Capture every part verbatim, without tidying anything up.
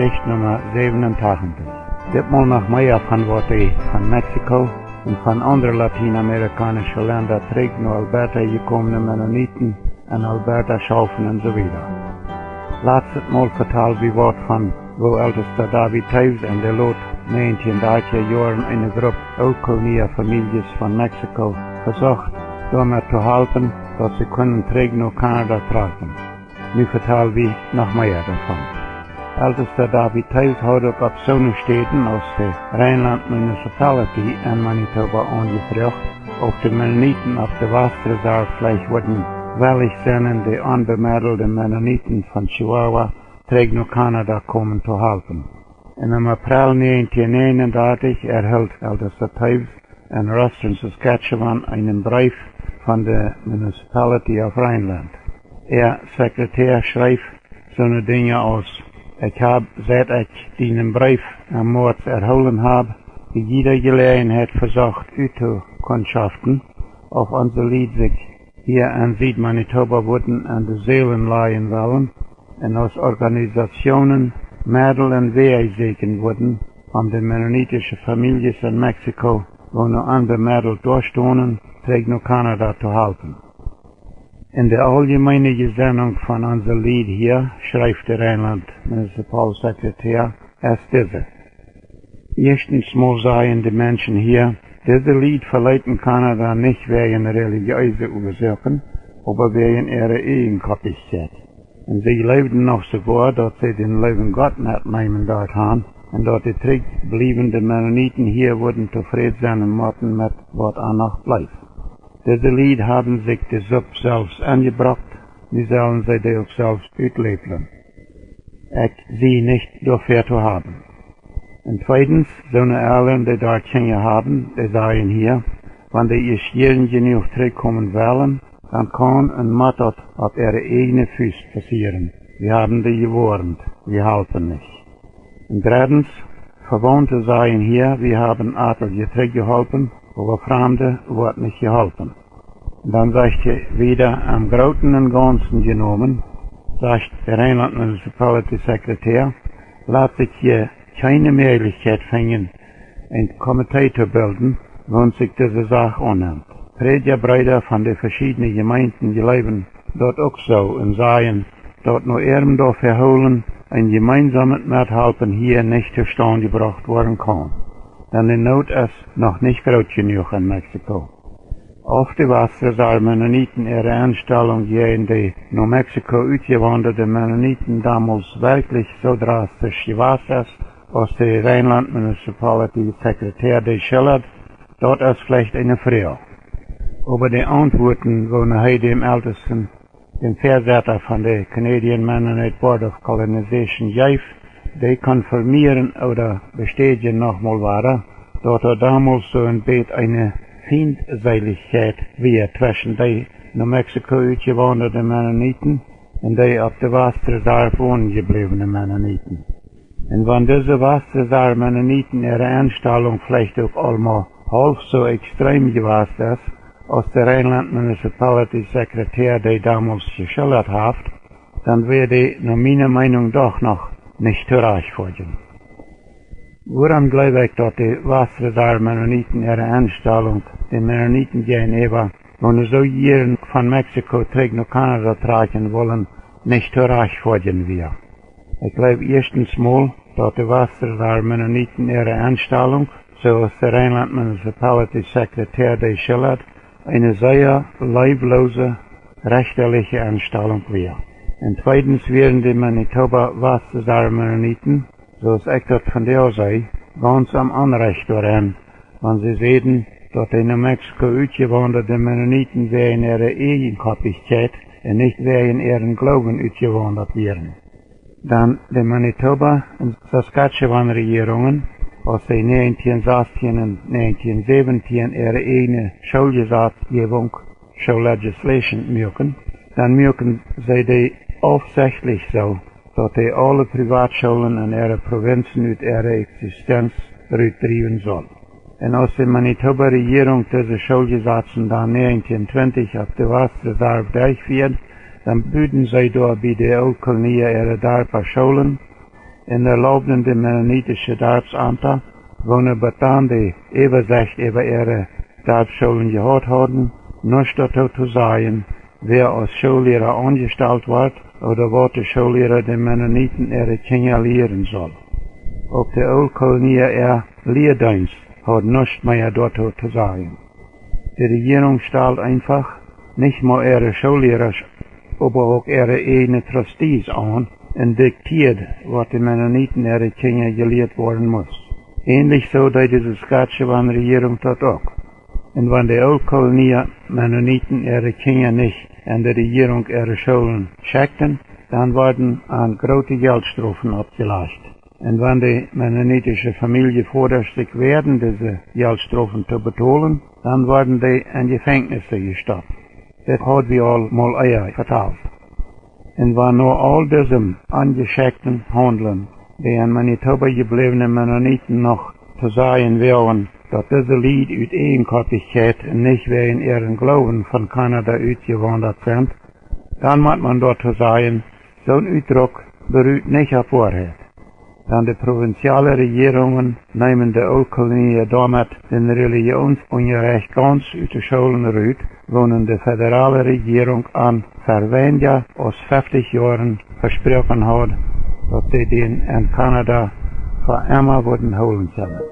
Jeschicht Numma säwen un tachentich. Dit Mol noch mea von waut dee von Mexiko un von aundre latienamerikaunische Lenda trigj no Alberta jekomne Mennoniten en Alberta schaufen un soo wieda. Latstet Mol vetalden wie waut von woo Eltesta David Toews en de lot näajentien dartja Joaren eene Grupp Ooltkolonia Famieljes von Mexiko vesocht, doamet to halpen, daut see kunnen trigj no Kanada trakjen. Nu vetalden wie noch mea doavon. Eltesta David Toews haud uk opp soone Städen aus de Rhineland Municipality en Manitoba aunjefroacht, auf de Mennoniten opp de Wastreserw veleicht wudden wellich sennen, de onbemedelde Mennoniten von Chihuahua trigj no Kanada komen to halpen. Un em April näajentien näajenundartich erhilt Eltesta Toews en Ruthven, Saskatchewan, eenen Breef von de Municipality of Rhineland. Äa Sekretäa schreef soone Dinja aus: Ekj hab, siet ekj dienen Breef em Moaz erhoolen hab, bie jiede Jeläajenheit vesocht uttokundschoften, auf onse Lied sikj hia en Sied-Manitoba wudden aun de Sälen lajen wellen un aus Organisatsionen Meddel un Wäaj säkjen wudden, om de mennonitische Famieljes en Mexiko, woo nu onbemeddelt doa stonen, trigj no Kanada to halpen. En de auljemeene Jesennunk von onse Lied hia, schreef de Rhineland Municipal Sekretäa, es dise: Ieeschtens mol sajen de Menschen hia, dise Lied veleeten Kanada nich wäajen relijeese Uasoaken, oba wäajen äare Eejenkopichkjeit. Un see jleewden noch soogoa, daut see dän leewen Gott metneemen doat han un daut de trigjbliewende Mennoniten hia wudden tofräd sennen motten met waut doa noch bleef. Dise Lied haben sikj de Supp selfst enjebrocht, nu sellen see dee uk selfst utläplen. Ekj sie nich doafäa to haben. Un tweedens, soone Elren, dee doa Kjinja haben, dee sajen hia, wan dee ieescht jieren jenuach trigjkomen wellen, dan kaun un mott daut opp äare eejne Fust passieren. Wie haben dee jewoarnt, wie halpen nich. Un dreddens, Vewaunte sajen hia, wie haben atelje trigjjeholpen, oba Framde woat nich jeholpen. Un dan sajcht hee wieda: Em Grooten un Gaunzen jenomen, sajcht de Rhineland Municipality Sekretäa, lat sikj hia kjeene Mäajlichkjeit finjen, een Komitee to bilden, waut sikj dise Sach aunnemt. Prädja, Breeda von de veschiedne Jemeenten jleewen daut uk soo un sajen, daut no äarem doa vehoolen een jemeensomet Methalpen hia nich tostaunt jebrocht woaren kaun, dan de Noot es noch nich groot jenuach en Mexiko. Auf de Wastreserw Mennoniten äare Enstalunk jäajen de no Mexiko utjewaundade Mennoniten domols werkjlich soo drastisch jewast es, aus de Rhineland Municipality Sekretäa dee schildat, daut es veleicht eene Froag. Oba de Auntwuaten, woone hee däm Eltesten, däm Väasetta von de Canadian Mennonite Board of Colonization, jeef, dee konfirmieren ooda bestädjen nochmol wada, daut doa domols soo een bät eene Fiendseelichkjeit wia tweschen dee no Mexiko utjewaundade Mennoniten un dee opp de Wastreserw wonen jebläwne Mennoniten. Un wan dise Wastreserw Mennoniten äare Enstalunk veleicht uk aulmol haulf soo extrem jewast es, aus de Rhineland Municipality Sekretäa dee domols jeschildat haft, dan wia dee no miene Meenunk doch noch nich to rajchtfoadjen. Wuarom jleew ekj, daut de Wastreserw Mennoniten äare Enstalunk de Mennoniten jäajenäwa, woone soo jieren von Mexiko trigj no Kanada trakjen wullen, nich to rajchtfoadjen wia? Ekj jleew ieeschtens mol, daut de Wastreserw Mennoniten äare Enstalunk, soo aus de Rhineland Municipality Sekretäa dee schildat, eene sea leewloose, rechtaliche Enstalunk wia. Un tweedens wieren de Manitoba Wastreserw Mennoniten, soo aus ekj daut vondoag see, gaunz aum Onrajcht doaren, wan see säden, daut de no Mexiko utjewaundade Mennoniten wäajen äare Eejenkopichkjeit un nich wäajen äaren Gloowen utjewaundat wieren. Dan de Manitoba un Saskatchewan Rejierungen, aus see näajentien sastieen un näajentien säwentieen äare eejne Schooljesazjäwunk, School Legislation, muaken, dan muaken see dee aufsechtlich soo, daut dee aule Privatschoolen en äare Prowinzen ut äare Existenz rutdriewen sull. Un aus de Manitoba Rejierunk dise Schooljesazen dan näajentien twintich opp de Wastreserw derchfieed, dan buden see doa bie de Ooltkolonia äare Darpa Schoolen un erlaubden de mennonitische Darpsamta, woone bat dan de Äwasecht äwa äare Darpschoolen jehaut hauden, nuscht doatoo to sajen, wäa aus Schoolliera aunjestalt wort ooda waut de Schoolliera de Mennoniten äare Kjinja lieren sull. Uk de Ooltkolonia äa Lieedeenst haud nuscht mea doatoo to sajen. De Rejierunk stald eenfach nich mau äare Schoolliera, oba uk äare ieejne Trustees aun un diktieed, waut de Mennoniten äare Kjinja jelieet woaren must. Änlich soo deed de Saskatchewan Rejierunk daut uk. Un wan de Ooltkolonia Mennoniten äare Kjinja nich en de Rejierunk äare Schoolen schekjten, dan worden an groote Jeltstrofen oppjelajcht. Un wan de mennonitische Famieljevodasch sikj wäaden, dise Jeltstrofen to betolen, dan worden dee en Jefenkjnisse jestoppt. Dit haud wie aul mol ea vetalt. Un wan no aul disem onjeschekjten Haundlen de en Manitoba jebläwne Mennoniten noch to sajen woagen, daut dise Lied ut Eejenkoppichkjeit un nich wäajen äaren Gloowen von Kanada utjewaundat sent, dan mott maun doatoo sajen, soon Utdruck berut nich opp Woarheit. Dan de prowinziale Rejierungen neemen de Ooltkolonia doamet dän Relijionsunjarecht gauns ut de Schoolen rut, woonen de federale Rejierunk an ver weinja aus feftich Joaren vesproaken haud, daut see dän en Kanada fa emma wudden hoolen kjennen.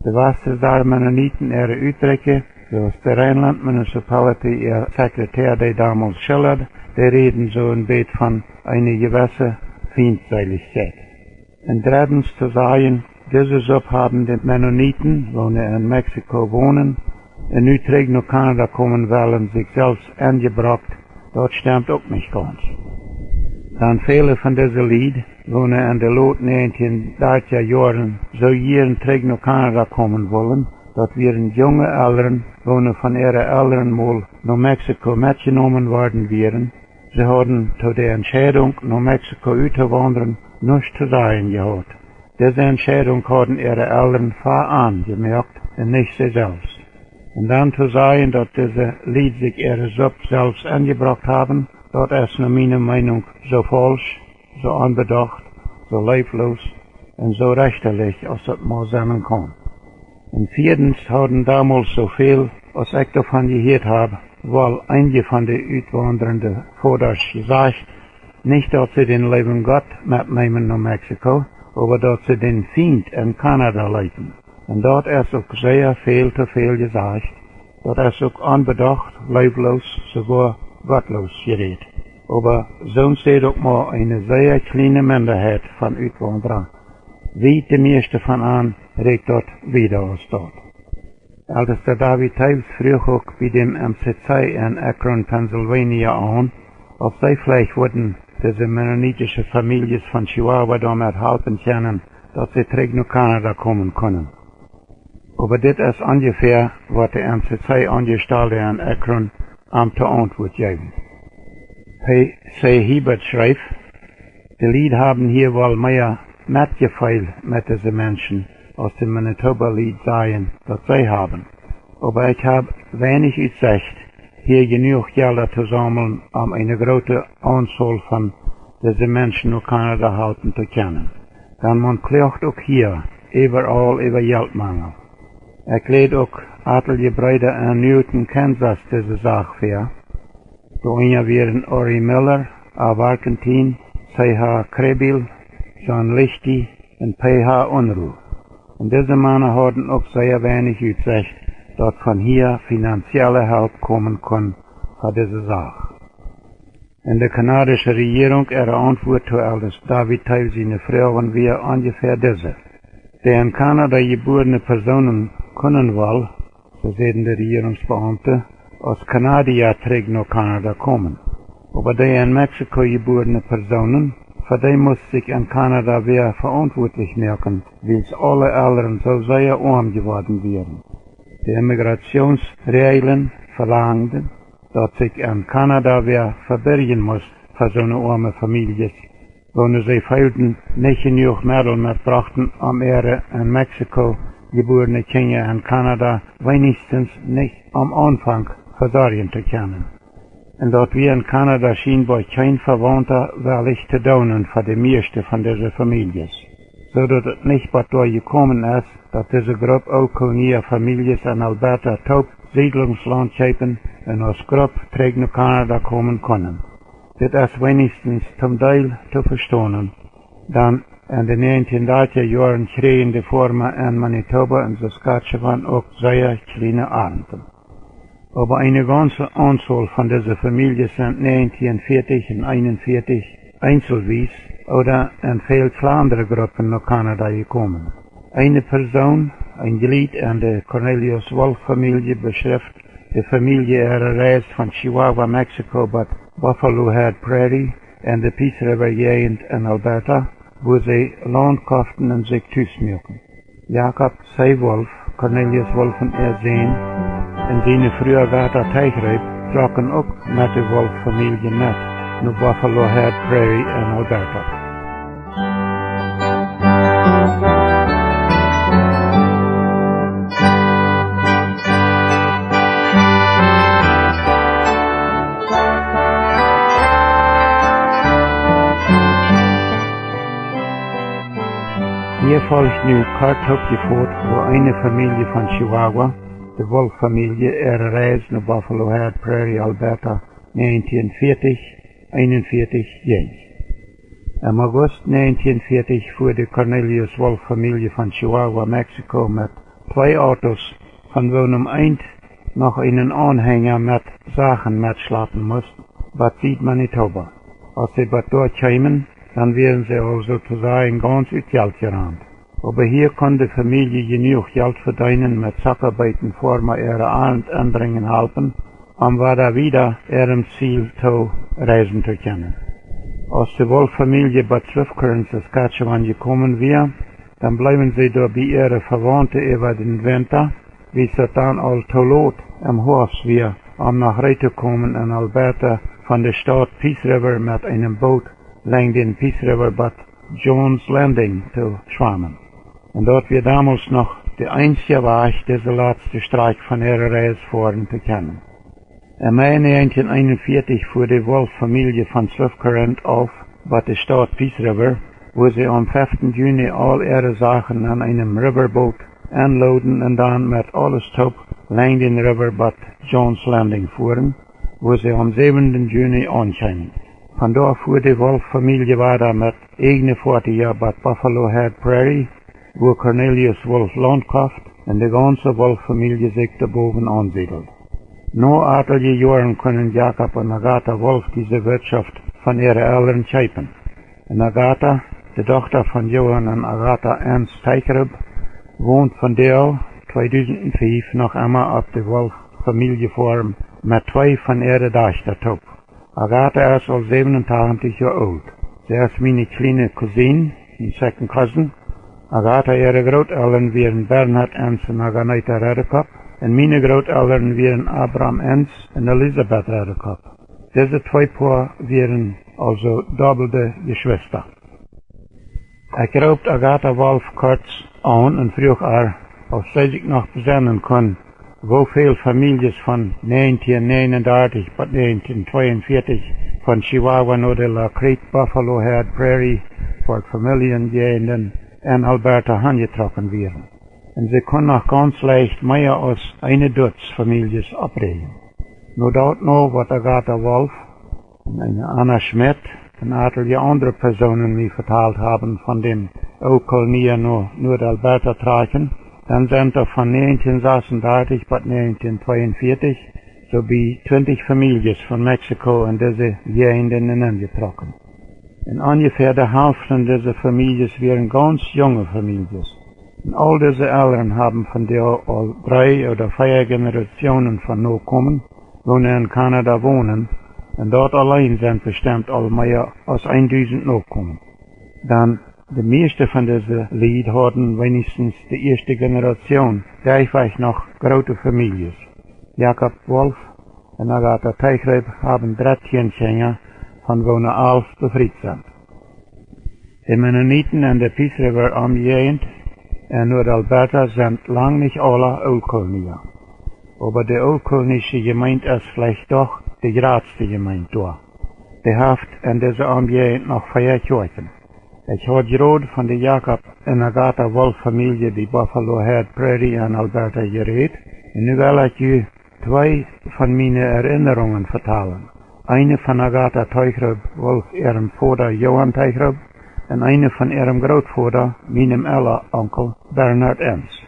De Wasserdaar Mennoniten äare Utdrekje, soo aus de Reinland Municipality äa Sekretäa dee domols schildad, dee räden soo een bät von eene jewesse Fientseelichkjeit. Un dreddens to sajen, dise Supp haben de Mennoniten, woone en Mexiko wonen un nu trigj no Kanada komen wellen, sikj selfst enjebrocht, daut stemt uk nich gauns. Dan väle von dise Lied, woone en de lot näajentieen dartja Joaren soo jieren trigj no Kanada komen wullen, daut wieren junge Elren, woone von äare Elren mol no Mexiko metjenomen worden wieren. See hauden to de Entscheidunk, no Mexiko uttowaundren, nuscht to sajen jehaut. Dise Entscheidunk hauden äare Elren fa an jemoakt un nich see selfst. Un dan to sajen, daut dise Lied sikj äare Supp selfst enjebrocht haben, daut es no miene Meenunk soo faulsch, soo onbedocht, soo leefloos un soo rechtalich aus daut mau sennen kaun. Un vieedens hauden domols, soo väl aus ekj doavon jehieet hab, woll eenje von de utwaundrende Vodasch jesajcht, nich daut see dän leewen Gott metneemen no Mexiko, oba daut see dän Fient en Kanada leeten. Un daut es uk sea väl to väl jesajcht, daut es uk onbedocht, leefloos, soogoa gottloos jerät. Oba soont säd uk mau eene sea kjliene Minderheit von Utwaundra. Wiet de mieeschte von an rieekjt daut wieda aus daut. Eltesta David Toews fruach uk bie däm M C C en Akron, Pennsylvania aun, auf see veleicht wudden dise mennonitische Famieljes von Chihuahua doamet halpen kjennen, daut see trigj no Kanada komen kunnen. Oba dit es onjefäa, waut de M C C Aunjestalde en Akron am to Auntwuat jeewen. P C Hiebert schreef: De Lied haben hia woll mea Metjefeel met dise Menschen, aus de Manitoba Lied sajen, daut see haben. Oba ekj hab weinich Utsecht, hia jenuach Jelda to saumlen, om eene groote Aunzol von dise Menschen no Kanada halpen to kjennen. Dan maun kloagt uk hia äwaraul äwa Jeltmangel. Ekj läd uk atelje Breeda en Newton, Kansas, dise Sach väa. Doa unja wieren Ori Miller, A. Warkentin, C. H. Krebil, John Lichty un P. H. Unruh. Un dise Mana hauden uk sea weinich Utsecht, daut von hia finanzielle Help komen kunn fa dise Sach. Un de kanadische Rejierunk äare Auntwuat to Eltesta David Toews siene Froagen wia onjefäa dise: De en Kanada jebuarne Persoonen kunnen woll, soo säden de Rejierungsbeaumte, aus Kanadia trigj no Kanada komen. Oba de en Mexiko jebuarne Persoonen, fa dee must sikj en Kanada wäa veauntwuatlich moaken, wiels aule Elren soo sea oam jeworden wieren. De Immigrationsräajlen velangden, daut sikj en Kanada wäa vebirjen must fa soone oame Famieljes, woone see feelden nich jenuach Meddel metbrochten, om äare en Mexiko jebuarne Kjinja en Kanada weenichstens nich aum Aunfank vesorjen to kjennen. Un daut wia en Kanada schienboa kjeen Vewaunta wellich to doonen fa de mieeschte von dise Famieljes. soo daut et nich bat doa jekomen es, daut dise Grupp Ooltkolonia Famieljes en Alberta toop Siedlungslaunt kjeepen un aus Grupp trigj no Kanada komen kunnen. Dit es weinichstens toom Deel to vestonen, dan en de näajentieen dartja Joaren kjrieejen de Foarma en Manitoba un Saskatchewan uk sea kjliene Arnten. Oba eene gaunze Aunzol von dise Famieljes sent näajentieen fiatich un eenunfiatich eenzelwies ooda en väl kjlandre Gruppen no Kanada jekomen. Eene Persoon, een Jlied en de Cornelius Wolf Famielje, beschrift de Famielje äare Reis von Chihuahua, Mexiko, bat Buffalo Head Prairie en de Peace River Jäajent en Alberta, wua see Launt koften un sikj tus muaken. Jakob C. Wolf, Cornelius Wolf un äa Sän, un siene Fru Agatha Teichreep trocken uk met de Wolf Famielje met no Buffalo Head Prairie en Alberta. Hia folcht nu kort toopjefoot, woo eene Famielje von Chihuahua, de Wolf Famielje, äare Reis no Buffalo Head Prairie, Alberta, näajentieen fiatich, eenunfiatich jinkj. Em August näajentieen fiatich fua de Cornelius Wolf Famielje von Chihuahua, Mexiko, met twee Autos, von woonem eent noch eenen Aunhenja met Sachen metschlapen must, bat Sied-Manitoba. Aus see bat doa kjeemen, dan wieren see aul soo to sajen gaunz ut Jelt jerant. Oba hia kunn de Famielje jenuach Jelt vedeenen met Zockabeeten, Foarma äare Arnt enbrinjen halpen, om wada wieda äarem Ziel to reisen to kjennen. Aus de Wolf Famielje bat Swift Current, Saskatchewan jekomen wia, dan bleewen see doa bie äare Vewaunte äwa dän Winta, wiels daut dan aul to lot em Hoafst wia, om noch reed to komen en Alberta von de Staut Peace River met eenem Boot lenjd dän Peace River bat Jones Landing to schwamen. Un daut wia domols noch de eensje Wajch, dise latste Strakj von äare Reis foaren to kjennen. Em Mai näajentieen eenunfiatich fua de Wolf Famielje von Swift Current auf bat de Staut Peace River, wua see aum feften Juni aul äare Sachen en eenem Riverboot enloden un dan met aules toop lenjd dän River bat Jones Landing fuaren, wua see aum säwenden Juni aunkjeemen. Von doa fua de Wolf Famielje wada met ieejne Foatieja bat Buffalo Head Prairie, wua Cornelius Wolf Launt koft un de gaunze Wolf Famielje sikj doa bowen aunsiedeld. No atelje Joaren kunnen Jakob un Agatha Wolf dise Wirtschoft von äare Elren kjeepen. Un Agatha, de Dochta von Johann un Agatha Ernst Teichreep, wont vondoag, tweedusent fief, noch emma opp de Wolf Famieljefoarm met twee von äare Dajchta toop. Agatha es aul säwenuntachentich Joa oolt. See es miene kjliene Cousine, mien second cousin. Agatha äare Grootelren wieren Bernhard Ernst un Aganeta Redekop, un miene Grootelren wieren Abram Ernst un Elisabeth Redekop. Dise twee Poa wieren aulsoo dobbelde Jeschwista. Ekj roopt Agatha Wolf kort aun un fruach äa, auf see sikj noch besennen kunn, woo väl Famieljes von näajentieen näajenundartich bat näajentieen tweeunfiatich von Chihuahua no de La Creek, Buffalo Head Prairie, Fort Vermilion Jäajenden en Alberta hanjetrocken wieren. Un see kunn noch gaunz leicht mea aus eene Dutz Famieljes oppräajen. No daut no, waut Agatha Wolf un eene Anna Schmidt un atelje aundre Persoonen mie vetalt haben von däm Ooltkolonia no Nuad-Alberta trakjen, dan sent doa von näajentieen sasundartich bat näajentieen tweeunfiatich soo bie twintich Famieljes von Mexiko en dise Jäajenden nenjetrocken. Un onjefäa de Halft von dise Famieljes wieren gaunz junge Famieljes. Un aul dise Elren haben vondoag aul dree ooda vea Generationen von Nokomen, woone en Kanada wonen, un daut auleen sent bestemt aul mea aus eendusent Nokomen. Dan de mieeschte von dise Lied hauden weinichstens de ieeschte Generation derchwajch noch groote Famieljes. Jakob Wolf un Agatha Teichreep haben dartieen Kjinja, von woone alf befriet sent. De Mennoniten en de Peace River Omjäajent en Nuad-Alberta sent lang nich aula Ooltkolonia. Oba de ooltkolonische Jemeent es veleicht doch de jratste Jemeent doa. Dee haft en dise Omjäajent noch vea Kjoakjen. Ekj haud jrod von de Jakob un Agatha Wolf Famielje bie Buffalo Head Prairie en Alberta jerät, un nu well ekj ju twee von miene Erinnerungen vetalen. Eene von Agatha Teichrob Wolf äarem Voda Johann Teichrob un eene von äarem Grootvoda, mienem Ella Onkel Bernhard Enns.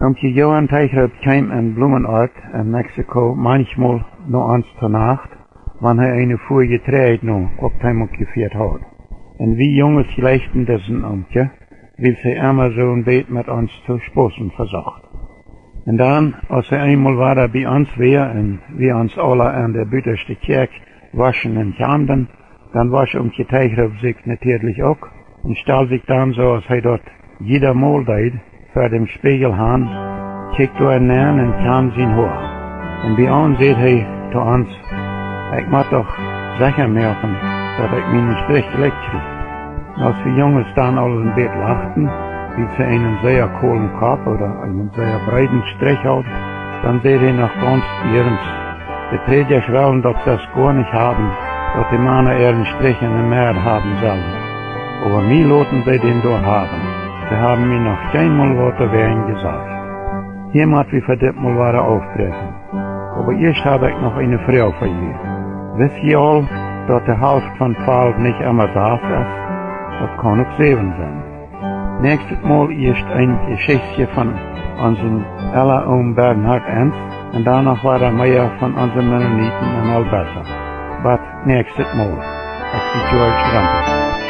Omkje Johann Teichrob kjeem en Blumenort en Mexiko manchmol no ons to Nacht, wan hee eene Fua Jetreid no Cuauhtémoc jefieet haud. Un wie Junges jleichten disen Omkje, wiels hee emma soo een bät met ons to sposen vesocht. Un dan, aus hee eenmol wada bie ons wia un wie ons aula en de butaschte Kjäakj woschen un kjamden, dan wosch Omkje Teichrob sikj natieedlich uk un stald sikj dan soo aus hee daut jieda Mol deed, ver däm Spieejel han, kjikjt doa nenn un kjamd sien Hoa. Un bie aun säd hee to ons: Ekj mott doch secha moaken, daut ekj mienen Strich jlikj kjrie. Un aus wie Junges dan aul een bät lachten, wiels hee eenen sea kolen Kopp ooda eenen sea breeden Strich haud, dan säd hee noch gaunz ernst: De Prädjasch wellen daut sest goa nich haben, daut de Mana äaren Strich en de Med haben sellen. Oba mie loten see dän doa haben. See haben mie noch kjeenmol waut doawäajen jesajcht. Hia mott wie fa ditmol wada aufbräakjen. Oba ieescht hab ekj noch eene Froag fa junt. Wist jie aul, daut de Halft von twalf nich emma sas es? Daut kaun uk säwen sennen. Näakjstet Mol ieescht een Jeschichtje von onsen Ella Oom Bernhard Enns un dan noch wada mea von onse Mennoniten en Alberta. Bat näakjstet Mol, ekj sie George Rempel.